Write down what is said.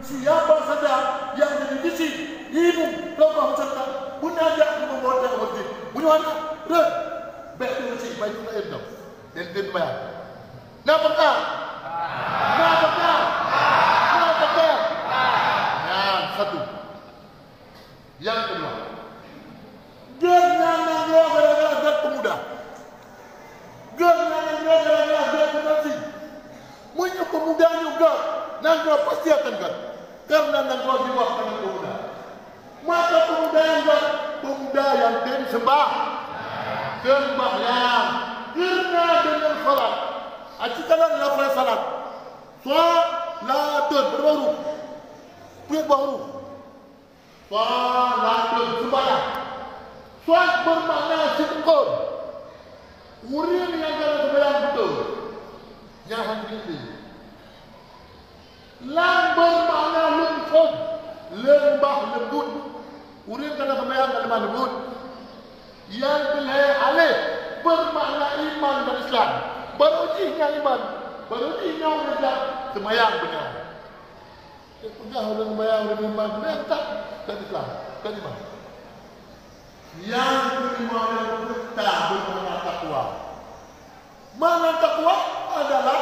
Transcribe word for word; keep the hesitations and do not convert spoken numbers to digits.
Siapa saja yang jadi bisi, imum, tokoh masyarakat, beuna jak keu pembuat dakwah masjid. Meunyoe hana, rhot. Bèk teuh masjid, baju laén tau. Dan teuh bayar. Na peugah? Na peugah? Na peugah? Nyan satu. Nyang keudua, gét nyan nanggroe gara-gara gét peumuda. Gét nyan nanggroe gara-gara gét generasi. Meunyoe peumuda nyoe gét, nanggroe pasti akan gét. Karena nanggroe jiwoe ngon peumuda. Maka peumuda nyang gét, peumuda nyang tem seumbah-, seumbahyang. Karena deungon salat. Aci kalon lafaz salat. Salatun, berapa huruf? Peuet boh huruf. Salatun, seumbahyang. Salat bermakna sidqun. Ureueng nyang kana seumbahyang beutôi. Nyan hana jeuet lé. Lam bermakna lutfun, leumbah leumbut. Ureueng kana seumbahyang ka leumbah leumbut. Nyang keulhèe alif bermakna iman dan Islam. Barô jih nyang iman, barô jih nyang Islam, seumbahyang beuna. Peugah ureueng sembahyang, ureueng iman, mantap, dan Islam, dan iman. Nyang keulima, nyang keulhèe bermakna takwa. Makna takwa adalah